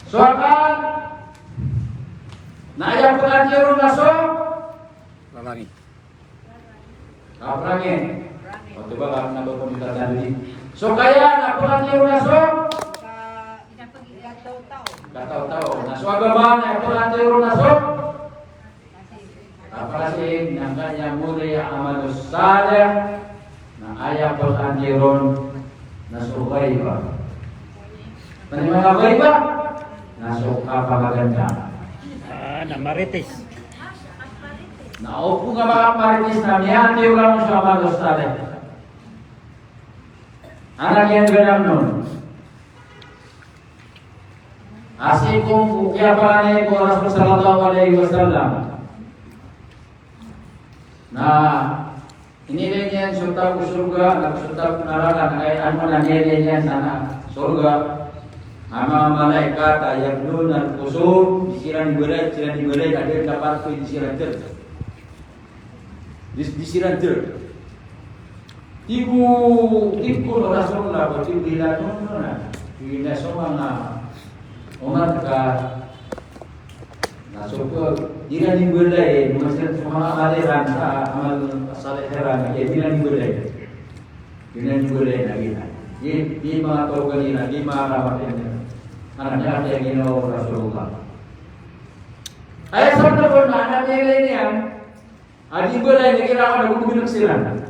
So akal, na aya pkatharoon na so Lalangi. Kaperangi. O, coba ka, na ba ko mita tadi. So kaya na pkatharoon na so? Kataw-taw. Na so agama na pkatharoon na so? Kapasing, na kaya mori a amal salih. Na aya pkatharoon na so ghaibah. Pn i manga ghaibah na so kapakaganda. Ah, na marites. Na opama ka makapmarites na miyatharoon so amal salih. Anak iyan ganam non. Asiko ko kiyapanganay ko Rasul sallallahu alaihi wasallam. Na inilay niyan so taw ko sorga, na so taw ko naraka, na kay ano na inilay niyan sa na sorga. A manga malaikat a yabnuna al-qusur, di siran ibalay, di siran ibalay, na di dapat ko di siran ter. Di, di siran ter. Tig o, tig ko Rasulullah ko Jibril a tonona. Tig iyan so manga omat ka na so ko, di iran ibalay, di iran, so manga amal iran sa amal salih iran, di iran ibalay. Di iran ibalay na gina. Di, di manga torogan iran, di manga ramat iran. Anan a tig iyan o Rasulullah. Aya sabap na anan iyan. A di ibalay na gina, na gomagolak siran.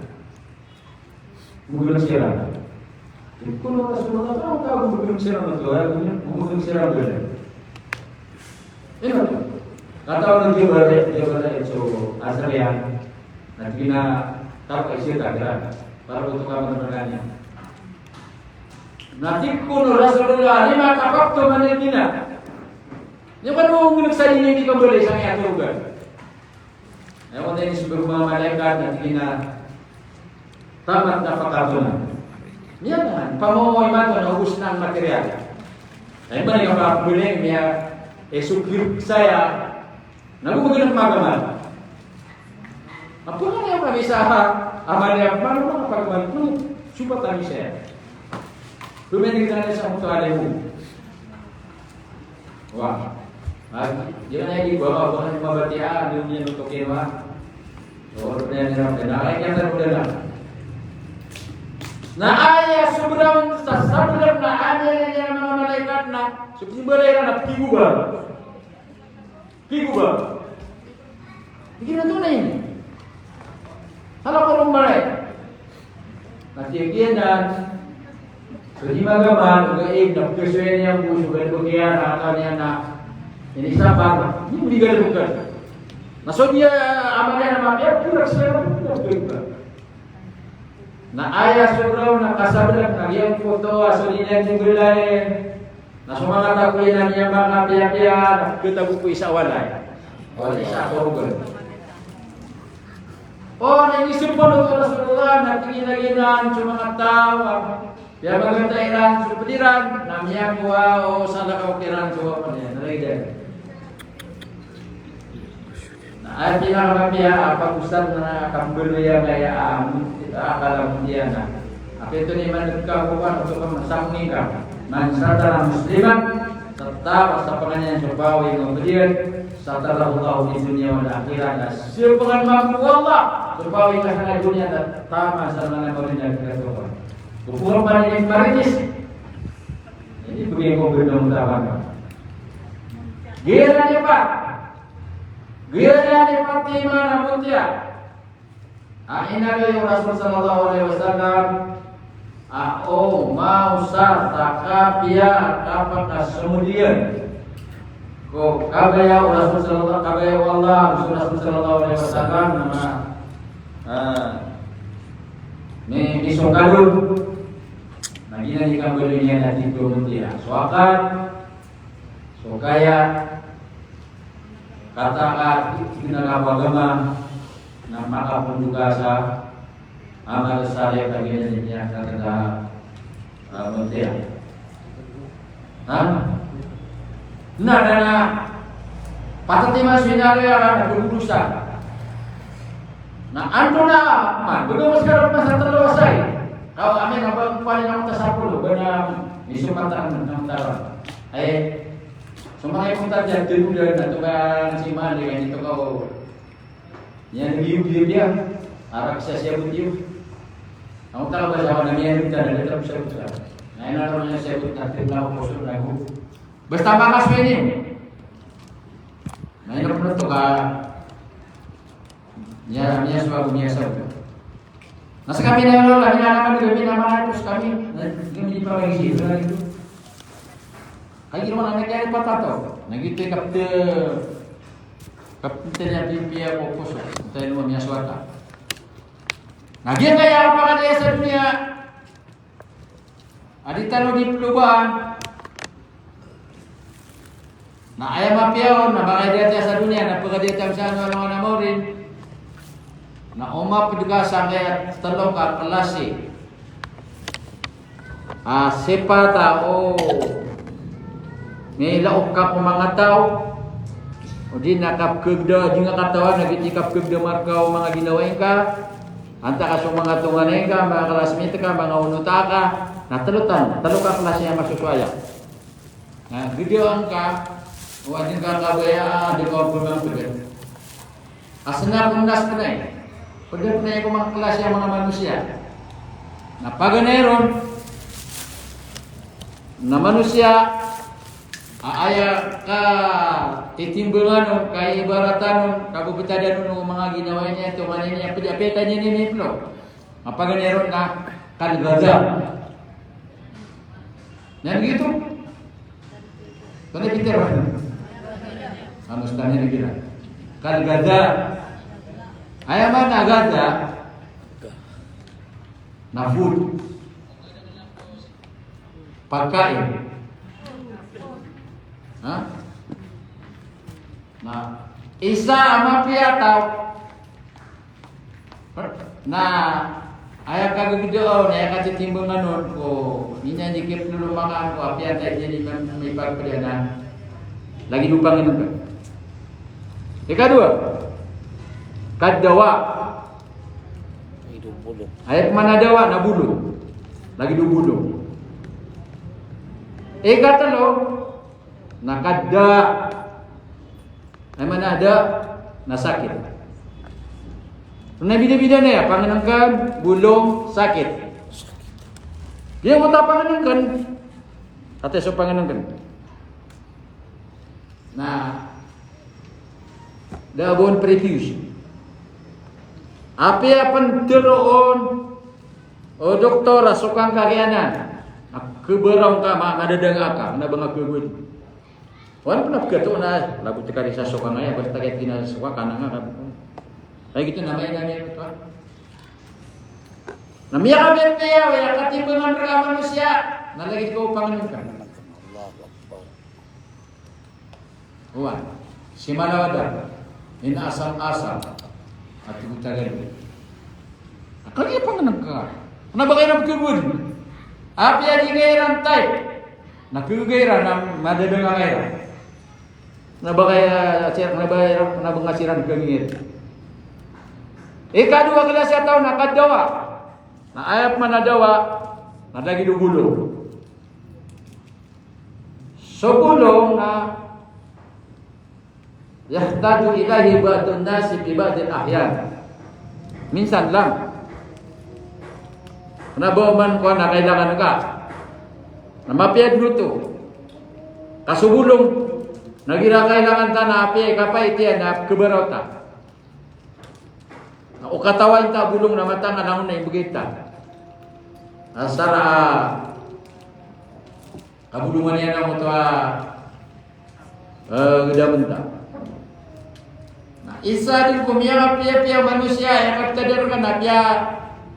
Gomagolak siran. Tig o Rasulullah, "Antonaa ka gomagolak siran oto, ha? Gomagolak siran oto." Ino? Katawan o Jibril, Jibril so asar iyan. Na tig iyan a, "Taro ka sii, taro ka." Para oto ka mananaya. Na tig o Rasulullah, "Lima kafaftum anil jinni?" Ino kano gomagolak sa di niyo di kabalay sa kiyatorogan? Aya ko tini so manga malaikat na tig iyan a, "Tammat nafaqatuna." Miyanan, pamamaw imanto na obos na ang material. Aya ba niyan kapagbiling, miya, e, so kirk saya, na gomagolak magamal. Apo na niyan kami sa amal iyan, mano makapagamal, no, sobat ami saya. Dominig na sa muto alemu. Wa. Ag, di ka na igi ba, ba, ba, mabatiya, di niyan oto kinwa. Or, di niyan na, na, na, na, na. Na aya sobra on sa sabap na aya niyan manga malaikat na, so pimbalay iran na pigoba. Pigoba. Tig iran, "Antonaa ini? Kala ko roo mbalay." Na tig iyan a, so di magamal, ogaid na pkhasoy niyan bo so gad o kiya, na katawan iyan a inisapar, di bo di gad o kiya. Na so di, ah, amal iyan a mapiya, pura siya, pura, pura. Na aya sobra on na kasabap na giyangkoto a so di niyan di mbalay. Na so manga taw ko iyan a miyamapiyapiya, na pkhatago ko isa a walay. Walay isa a torogan. O, na inisapar o Rasulullah, na tig iyan a giyanan so manga taw a piyamaganta iran so pd iran, na miyakowa o salakaw kiran so, na rider. Na aya pinakamapiya a pag-usap na kambaloy a gaya a, a, kala mo diyan na. Apiya oto niyan ka ko, ano, oto ka masangni ka. Man satara musliman, sa taw a sapangan iyan so pawe mo bediyan, satarahullahu fid dunya wal akhirah. Na sapangan mambo o Allah so pawe ka sa dunya, na taman sa manga pawe na akhirat. Oto ka pman ini maritis. Ini begi ko bendong taman. Gira niyan pa. Gira niyan i Fatima na Muntiya. A inaloy o Rasul sallallahu alaihi wasallam a o mawsa sa kapiya a kapakasomod iyan ko kabaya o Rasul sallallahu, kabaya o Allah, so Rasul sallallahu alaihi wasallam na, ah, mi, misokadon. Na giyanan i kambaloy niyan a titho o Muntiya. So akat, so kaya, kata ka, tig iyan a kapagama, na makapondo ka sa amal saleh, kagiya niyan kata, ah, Muntiya. Ha? Na, na, na, patati man so inaloy a, na, na, dudusa. Na, antonaa man, bego mas karap mas sa telo a sai. Kaw, amin, apa, kuwali na ko ta sapolo, ba na, misomatan, na, na, ay, so manga ipotan iyan, telo na, na, to ka, si Mali, kan, ito ka, o, iyan, iyo, iyo, iyo, arak sa siyabot iyo. Ang tao ba sa, na, iyan, ito, na, ito, siyabot ka. Na, ina, ito, na, siyabot, na, ito, na, kusur, na, gu. Basta makasoy niyo. Na, ina, ito, ka, Miya, miyasowa, miyasowa. Na skami na, lalo na, miya naman, miya naman, skami na, skami di pa lagi si, lagi tu. Kagiya naman, na kaya pa tato. Na giyoto i kapte, kapte niyan pipiya ko poso. Tayo naman, miyasowa ta. Na giya kaya, apa ka niya sa dunya? A di tano di ploban. Na aya mapiya on, na makaidati sa doniya, na pagadi tano sa ano, ano, ano, maurin. Na o mapd ka sangkaya tlo ka klasi a sipat a o milaok ka ko manga taw, odi na kapkhagda, di nga katawan a giyoto i kapkhagda marka o manga ginawa ingka, antaa ka so manga tonganay ingka, manga classmate ka, manga onota ka, na tlo tano, tlo ka klasi a masosowa aya. Na gdam ka, o adn ka kabaya, adn ka pmangpd. Asna pn na asna. Pd pn ko manga klasi a manga manosiya. Na paganay ron na manosiya a aya katitimbangan on, kaibaratan on, kabobtadan on o manga ginawa niyan, tonganay niyan, pd a pita niyan ini plo. Mapaganay ron na kalghadha. Niyan giyoto. Kani Peter, ano, stanya ni kira. Kalghadha. Aya maana a ghadha na food. Pagkain. Ha? Na isa a mapiya a taw na aya kagagdaan, aya katitimbangan on ko inya di kiplolomakan ko apiya ta inya di mipagpdanan. Lagid o pangnngkn. Ikadowa, kaddawa. Aya pman a dawa na bolong. Lagid o bolong. Ikatlo, na kadda. Aya maana a da na sakit. Na bida-bida niyan, pangnngkn, bolong, sakit. Di ko ta pangnngkn. Ati so pangnngkn. Na da a ba on previous. Apiya pn tharoon o doktor a sokang ka giyanan, a khabaraw ngka, ma-, madadanga ka, kna ba nga khagowad. Wan pn a pkhato na, lagot ka di sa sokang aya, basta kaya tina sokang ka na nga ka. Ay, giyoto na maana niyan oto. Na miyakabiyatiya, aya katimbangan rka a manosiya, na lagid ko pangnngkn. Wan, si Malawada, ina asal-asal, a tig o Tagalog. Akal iya pangnngkn. Kna ba kairan khagowad. Apiya di kairan type. Na khagaga iran, na madadanga iran. Kna ba kairan, kna ba iran, kna ba nga siran khagingir. Ikadowa klasi a taw na kaddawa. Na aya pman a dawa, na lagid o bolong. So bolong na yahtaju ilaihi ba'dun nasi fi ba'dil ahyan. Minsan lang. Kna ba oman kowan na kailangan ka. Na mapiya dn oto. Ka so bolong na igira kailangan ta na apiya i kapait iyan na khabaraw ta. Na o katawan ta a bolong na mataan ka na on na imbgay ta. Asar a kabolongan iyan a oto a, eh, gdamn ta. Na isa dn ko miyapiyapiya a manosiya, aya kaptadar ka na apiya,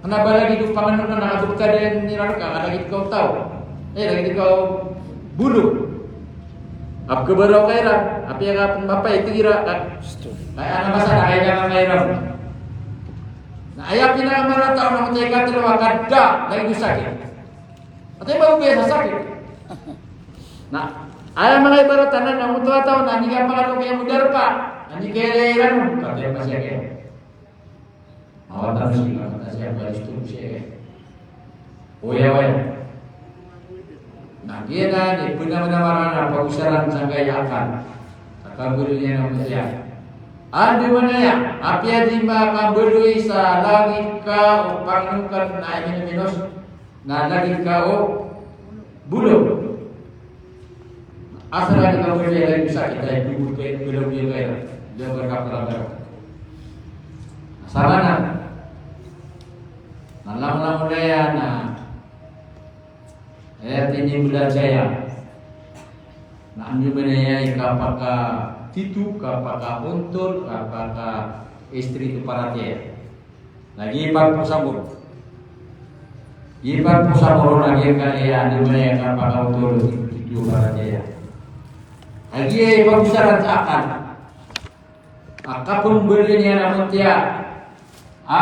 kna ba lagid o pangnngkn na kaptadar iran ka, ka lagid ka o taw. Eh, lagid ka o bolong. Ap khabaraw ka iran, apiya ka pn mapait igira, ka. Kaya ana masa na kailangan ka iran. Na aya pinamarata on a matay ka tlo a kadda, lagid o sakit. Atay ba obi sa sakit. Na aya manga ibarat anan na oto a taw na andi ka manga loki a modarpa, andi ka iran, kataya masiya ka. Mawatan si, mawatan si, mawatan si. Oya, oya. Na giyanan i pnamanamarana pagosaran sangkaya akal. Akal baloy niyan a masiya. Andi manaya, apiya di makambaloy sa lagid ka o pangnngkn na iminminos. Na lagid ka o bolong. Asar a di ka bolong lagid o sakit, ay bolong ka, bolong ka, bolong ka, bolong ka. Sama na. Na langolangon aya na, aya tinimbla saya. Na andamanaya i kapakatito, kapakaontol, kapaka-istrikto paratiyaya. Lagid pagposanggob. Iparposa ko ron a giyangkaya, di man aya kapakaotol o tig o paratiyaya. A giya i pagosarang sa akal. A kapembaloy niyan a matiya a